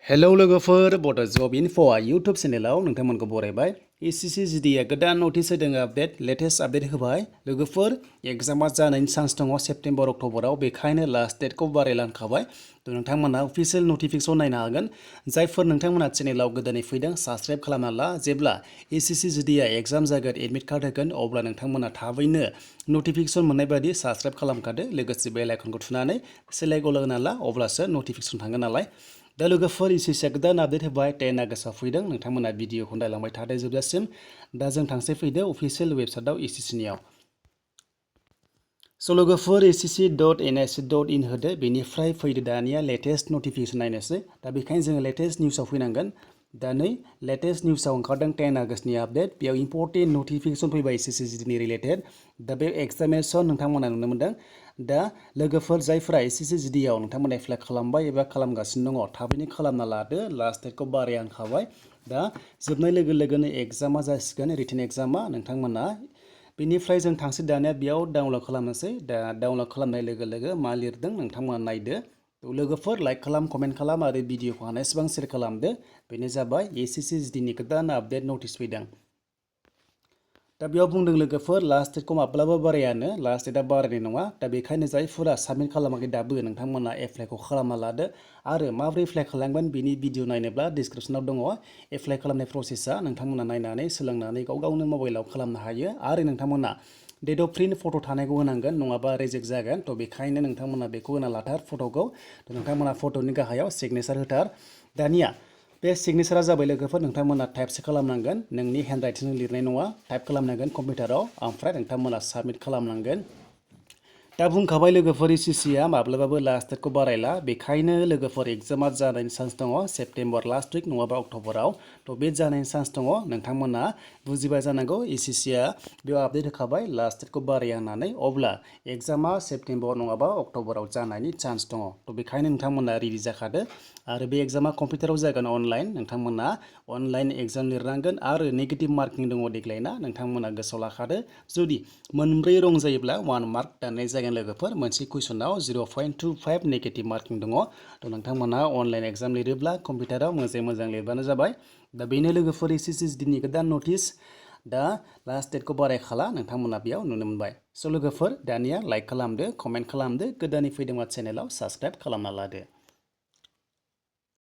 Hello लोगोफोर बड' जब इनफ'आ YouTube चेनेलाव नोंथांमोनखौ बरायबाय। SSC GDआ गोदान नटिस होदों आपडेट लेटेस्ट आपडेट होबाय। लोगोफोर एग्जामा जानायनि चान्स दङ सेप्तेम्बर अक्ट'बराव, बेखायनो लास्ट डेटखौ बारायलांखाबाय। नोंथांमोना अफिसियेल नटिफिकेसन नायनो हागोन। जायफोर नोंथांमोना चेनेलाव गोदानै फैदों साबस्क्राइब खालामना ला। जेब्ला SSC GDआ एग्जाम जागोन एडमिट कार्ड होगोन अब्ला नोंथांमोना थाबैनो नटिफिकेसन मोननाय बायदि साबस्क्राइब खालामखादो। लोगोसे बेल आइकनखौ थुनानै सेलेक्ट अल होना ला, अब्लासो नटिफिकेसन थांगोन नालाय। दा लोगोफोर SSCआ गोदान आपडेट होबाय 10 आगस्टआव फैदों। नोंथांमोना भिडिअखौ नायलांबाय थादो जोबजासिम। दा जों थांसै फैदो अफिसियेल वेबसाइटआव SSCनियाव। स' लोगोफोर SSC.nic.in होदो, बेनिफ्राय फैदो दानिया लेटेस्ट नटिफिकेसन नायनोसै। दा बेखायनो जोङो लेटेस्ट निउसाव फैनांगोन। दा नै लेटेस्ट निउसाव ओंखारदों 10 आगस्टनि आपडेट। बेयाव इम्परटेन्ट नटिफिकेसन फैबाय SSC GDनि रिलेटेड। दा बे एग्जामिनेसन नोंथांमोना नुनो मोनदों। दा लोगोफोर जायफोरा SSC GDआव नोंथांमोना एप्लाइ खालामबाय एबा खालामगासिनो दङ थाबैनो खालामना लादो। लास्ट डेटखौ बारायहांखाबाय। दा जोबनाय लोगो लोगोनो एग्जामा जासिगोन, रिटेन एग्जामा। नोंथांमोना बेनिफ्राय जों थांसै दानिया बेयाव डाउनलड खालामनोसै। दा डाउनलड खालामनाय लोगो लोगो मा लिरदों नोंथांमोना नायदो। लोगोफोर लाइक खालाम, कमेन्ट खालाम आरो भिडिअखौ हानायसेबां शेयार खालामदो। बेनो जाबाय SSC GDनि गोदान आपडेट नटिस फैदों। दा बेयाव बुंदों लोगोफोर लास्ट डेटखौ माब्लाबा बारायानो, लास्ट डेटआ बारायनाय नङा। दा बेखायनो जायफोरा साबमिट खालामाखै दाबो नोंथांमोना एप्लाइखौ खालामना लादो। आरो माबोरै एप्लाइ खालामगोन बेनि भिडिअ नायनोब्ला डिसक्रिपसनाव दङ एप्लाइ खालामनाय प्रसेसा। नोंथांमोना नायनानै सोलोंनानै गाव गावनो मबाइलाव खालामनो हायो। आरो नोंथांमोना डेट अफ प्रिन्ट फट' थानायखौ होनांगोन, नङाबा रिजेक्ट जागोन। थ' बेखायनो नोंथांमोना बेखौ होना लाथार फट'खौ। नोंथांमोना फट'नि गाहायाव सिगनेचार होथार। दानिया बे सिगनेचारा जाबाय लोगोफोर नोंथांमोना टाइपसो खालामनांगोन, नोंनि हेन्ड राइटिंजों लिरनाय नङा। टाइप खालामनांगोन कम्पिउटाराव, ओमफ्राय नोंथांमोना साबमिट खालामनांगोन। दा बुंखाबाय लोगोफोर SSCआ माब्लाबाबो लास्ट डेटखौ बारायला। बेखायनो लोगोफोर एग्जामा जानायनि चान्स दङ सेप्तेम्बर लास्ट उइक नङाबा अक्ट'बराव। थ' बे जानायनि चान्स दङ। नोंथांमोना बुजिबाय जानांगौ SSCआ बेयाव आपडेट होखाबाय लास्ट डेटखौ बाराया होननानै। अब्ला एग्जामा सेप्तेम्बर नङाबा अक्ट'बराव जानायनि चान्स दङ। थ' बेखायनो नोंथांमोना रेडि जाखादो। आरो बे एग्जामा कम्पिउटाराव जागोन अनलाइन। नोंथांमोना अनलाइन एग्जाम लिरनांगोन आरो नेगेटिभ मार्किं दङ देग्लायना, नोंथांमोना गोसोआव लाखादो। जुदि मोनब्रै रं जायोब्ला 1 मार्क दाननाय जागोन लोगोफोर। मोनसे कुइसनाव 0.25 नेगेटिभ मार्किं दङ। थ' नोंथांमोना अनलाइन एग्जाम लिरोब्ला कम्पिउटाराव मोजां लिरबानो जाबाय। दा बेनो लोगोफोर SSC GDनि गोदान नटिस। दा लास्ट डेटखौ बारायखाला, नोंथांमोना बेयाव नुनो मोनबाय। स' लोगोफोर दानिया लाइक खालामदो, कमेन्ट खालामदो, गोदानै फैदोंबा चेनेलाव साबस्क्राइब खालामना लादो।